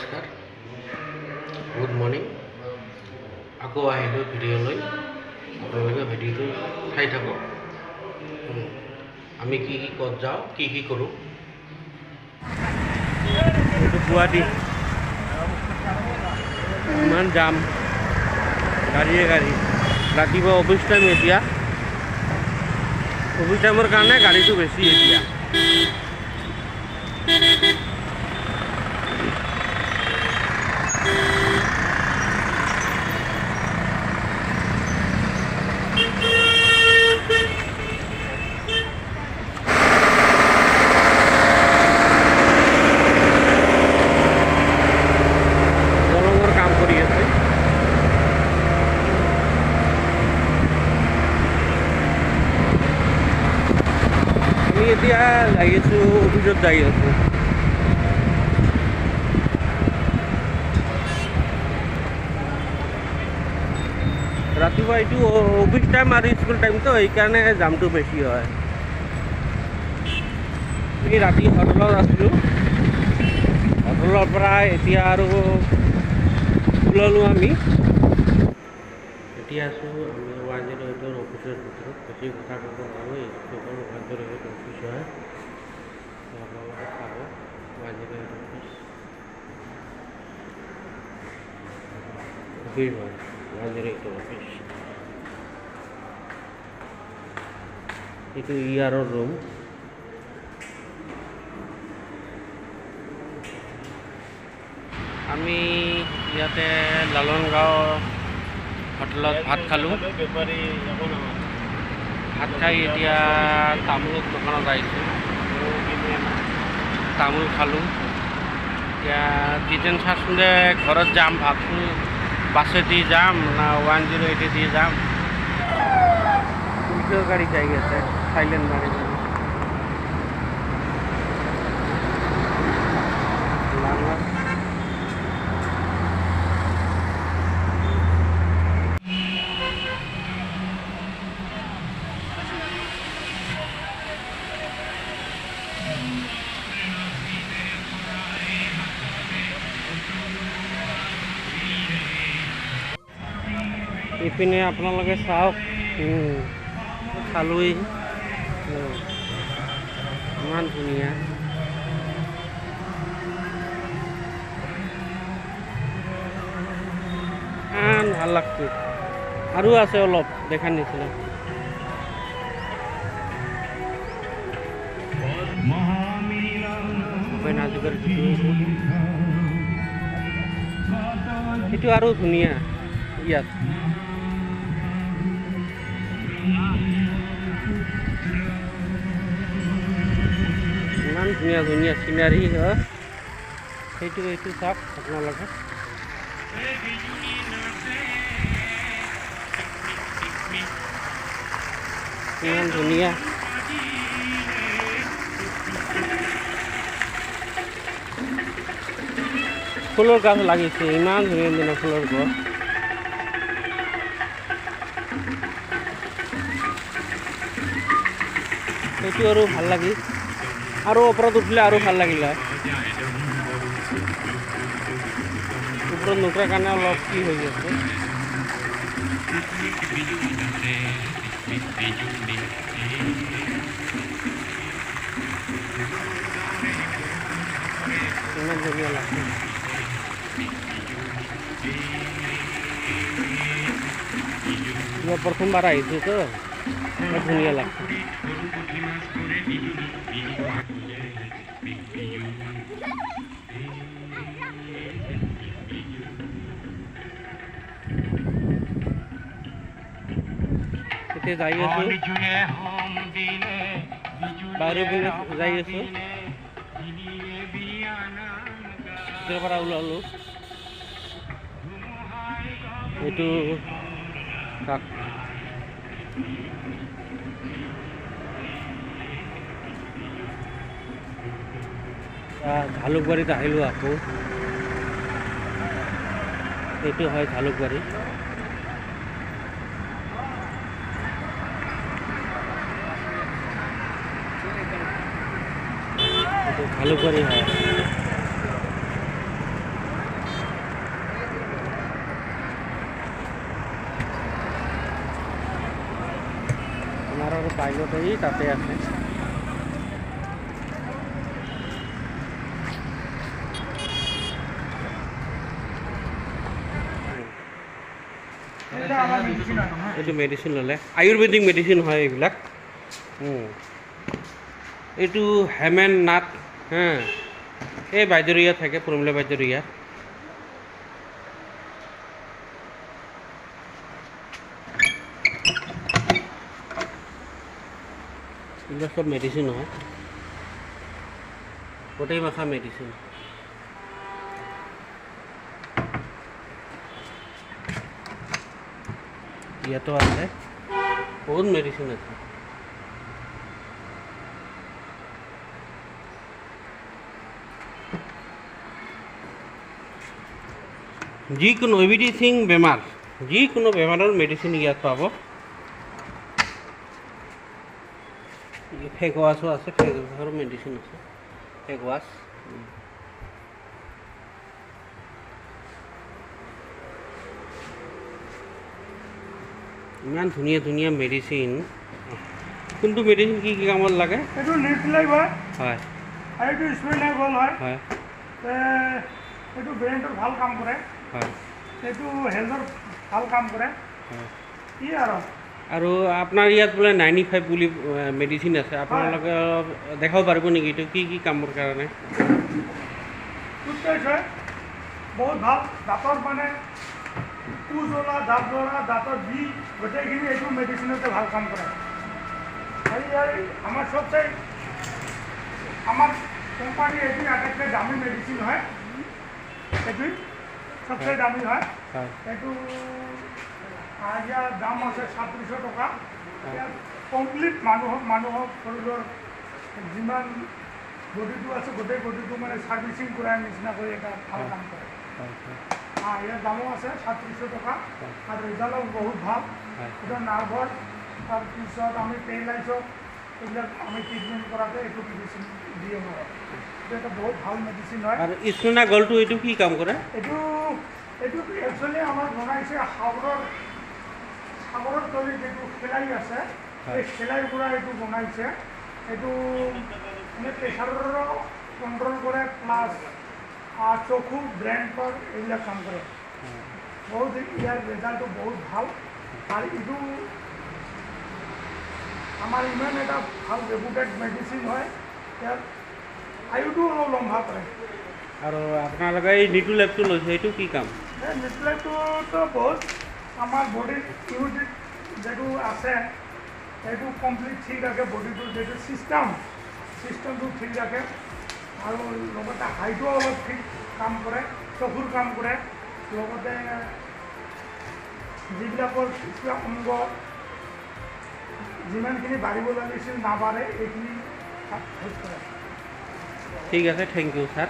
নমস্কাৰ, good morning. আকৌ আহিলোঁ ভিডিঅ'লৈ। আপোনালোকে ভিডিঅ'টো চাই থাকক, আমি কি কি ক'ত যাওঁ, কি কি কৰোঁ। এইটো গুৱাহাটী, ইমান জাম, গাড়ীয়ে গাড়ী। ৰাতিপুৱা অফিচ টাইম, এতিয়া অফিচ টাইমৰ কাৰণে গাড়ীটো বেছি। এতিয়া দলঙৰ কাম কৰি আছে। আমি এতিয়া যাই আছোঁ, অফিচত যাই আছোঁ। ৰাতিপুৱা এইটো অফিচ টাইম আৰু স্কুল টাইমটো, সেইকাৰণে জামটো বেছি হয়। আমি ৰাতি হোটেলত আছিলোঁ, হোটেলৰ পৰা এতিয়া আৰু ওলালোঁ। আমি এতিয়া আছোঁ আমি 108ৰ অফিচৰ ভিতৰত। বেছি কথা ক'ব নোৱাৰোঁ। এইটো হ'ল 108 অফিচ হয়, আপোনালোকে চাব 108 অফিচ, অফিচ হয় 108 অফিচ। এইটো ইয়াৰৰ ৰুম। আমি ইয়াতে লালন গাঁৱৰ হোটেলত ভাত খালোঁ। ভাত খাই এতিয়া তামোলৰ দোকানত আহিছোঁ, তামোল খালোঁ। এতিয়া জিতেন চাচোন ঘৰত যাম ভাবছোঁ, বাছেদি যাম না 108 দি যাম। পুলিচৰ গাড়ী যাই আছে, চাইলেণ্ট মাৰি মাৰি। লাল ইপিনে আপোনালোকে চাওক, খালোৱেই, ইমান ধুনীয়া। ইমান ভাল লাগছে। আৰু আছে অলপ দেখাৰ নিচিনা। ভূপেন হাজৰিকাৰ যিটো সেইটো আৰু ধুনীয়া ইয়াত। ইমান ধুনীয়া ধুনীয়া চিনাৰী হয়। সেইটো এইটো চাওক আপোনালোকে, ইমান ধুনীয়া। ফুলৰ গছ লাগিছে, ইমান ধুনীয়া ধুনীয়া ফুলৰ গছ। সেইটো আৰু ভাল লাগিল, আৰু ওপৰত উঠিলে আৰু ভাল লাগিল হয়। ওপৰত নুঠাৰ কাৰণে অলপ কি হৈ আছে। ইমান ধুনীয়া লাগছে। প্ৰথমবাৰ আহিছোঁ তো, ধুনীয়া লাগছে। এতিয়া যাই আছোঁ, বাহিৰৰ পিনে যাই আছোঁ। ভিতৰৰ পৰা ওলালোঁ। এইটো চাওক, জালুকবাৰীত আহিলোঁ আকৌ। এইটো হয় জালুকবাৰী। এইটো জালুকবাৰী হয়। পাইলট এই তাতে আছে। এইটো মেডিচিন ল'লে, আয়ুৰ্বেদিক মেডিচিন হয় এইবিলাক। এইটো হেমেন নাথ, হা, এই বাইদেউৰ ইয়াত থাকে, প্ৰমিলা বাইদেউৰ ইয়াত। এইবিলাক চব মেডিচিন হয়, গোটেই মাখা মেডিচিন। ইয়াতো আছে বহুত মেডিচিন আছে। যিকোনো এভৰিথিং বেমাৰ, যিকোনো বেমাৰৰ মেডিচিন ইয়াত পাব। ফেক ৱাছো আছে, ফেক ৱাছৰো মেডিচিন আছে, ফেক ৱাছ। ইমান ধুনীয়া ধুনীয়া মেডিচিন। কোনটো মেডিচিন কি কি কামত লাগে? এইটো নিউট্ৰিলাইভ হয়। হয়। আৰু এইটো স্প্ৰিনাগল হয়। হয়। এইটো ব্ৰেইনটোৰ ভাল কাম কৰে। হয়। এইটো হেল্থৰ ভাল কাম কৰে। হয়। কি আৰু? আৰু আপোনাৰ ইয়াত বোলে 95 বুলি মেডিচিন আছে, আপোনালোকে দেখাব পাৰিব নেকি এইটো কি কি কামৰ কাৰণে? টুথপেষ্ট হয়, বহুত ভাল। দাঁতৰ মানে কুজ ওলা, দাঁত জৰা, দাঁতৰ বিষ, গোটেইখিনি এইটো মেডিচিনতে ভাল কাম কৰে। আৰু ইয়াৰ আমাৰ চবচে আমাৰ কোম্পানীৰ এইটোৱে আটাইতকৈ দামী মেডিচিন হয়, এইটোৱে চবচে দামী হয়। এইটো ইয়াৰ দাম আছে 3700 টকা। ইয়াৰ কমপ্লিট মানুহৰ শৰীৰৰ যিমান বডিটো আছে, গোটেই বডিটো মানে ছাৰ্ভিচিং কৰাৰ নিচিনা কৰি এটা ভাল কাম কৰে। ইয়াৰ দামো আছে 3700 টকা আৰু ৰিজাল্টো বহুত ভাল। এইটো নাৰ্ভৰ, তাৰপিছত আমি পেৰালাইজৰ এইবিলাক আমি ট্ৰিটমেণ্ট কৰাতে এইটো মেডিচিন দিয়ে। হয়, এইটো এটা বহুত ভাল মেডিচিন হয়। আৰু ইস্কুনা গলটো এইটো কি কাম কৰে? এইটো এইটো একচুৱেলি আমাৰ বনাইছে সাগৰৰ তলিত যিটো শেলাই আছে, সেই শেলাইৰ পৰা এইটো বনাইছে। এইটো মানে প্ৰেছাৰৰো কণ্ট্ৰল কৰে, প্লাছ চকু, ব্ৰেইন পাৱাৰ এইবিলাক কাম কৰে। বহুত ইয়াৰ ৰেজাল্টটো বহুত ভাল। আৰু এইটো আমাৰ ইমান এটা ভাল ৰেপুটেড মেডিচিন হয়, ইয়াৰ আয়ুটো অলপ লম্বা কৰে। আৰু আপোনালোকে এই নিটু লেবটো লৈছে, এইটো কি কাম? এই নিটু লেবটোতো বহুত আমাৰ বডিৰ ইউনিট যিটো আছে সেইটো কমপ্লিট ঠিক ৰাখে, বডিটোৰ যিটো ছিষ্টেমটো ঠিক ৰাখে। আৰু লগতে হাইটো অলপ ঠিক কাম কৰে, চকুৰ কাম কৰে, লগতে যিবিলাকৰ কিছুমান অংগ যিমানখিনি বাঢ়িব লাগিছিল নাবাঢ়ে, এইখিনি হেল্প কৰে। ঠিক আছে, thank U sir.